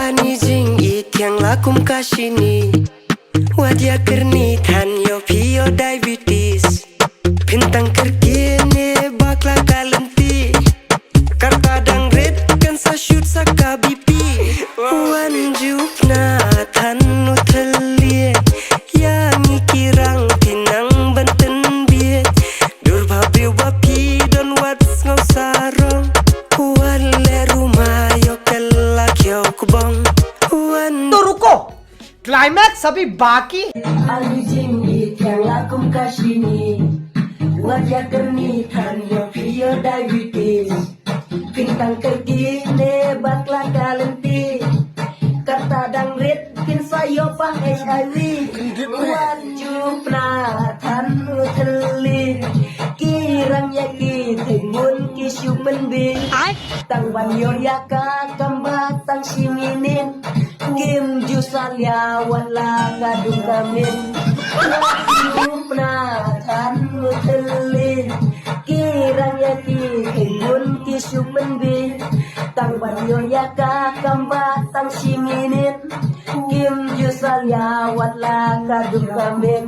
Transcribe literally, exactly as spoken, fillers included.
Ani jing i thiang la kum ka shini. Wat ya kerni than yo phi yo diabetes. Phin tang kerki ne bakla ka lynti. Karta dang rit kan sa shoot sa ka B P. Wan jupna than u thylliej. Ya ngi ki rang ti nang ban tynbiej. Dur ba briew ba phi don wat sngew sarong. Wan le ruma yo kela kyo kbong. Wan. तो रुको, क्लाइमैक्स अभी बाकी है। Ani jing i thiang la kum ka shini. Wat ya kerni than yo phi yo diabetes. Phin tang kerki ne bakla ka lynti. Karta dang rit phin sa yo pang H I V. Wan jupna than u thylliej. Ki rang ya ki theiñ bun ki shu pynbiej. Tang ban yo ya ka kam ba tang shi minit. Kim ju salia wat la ka dum ka min. Wan jupna than u thylliej. Ki rang ya ki theiñ bun ki shu pynbiej. Tang ban yo ya ka kam ba tang shi minit. Kim ju salia wat la ka dum ka min.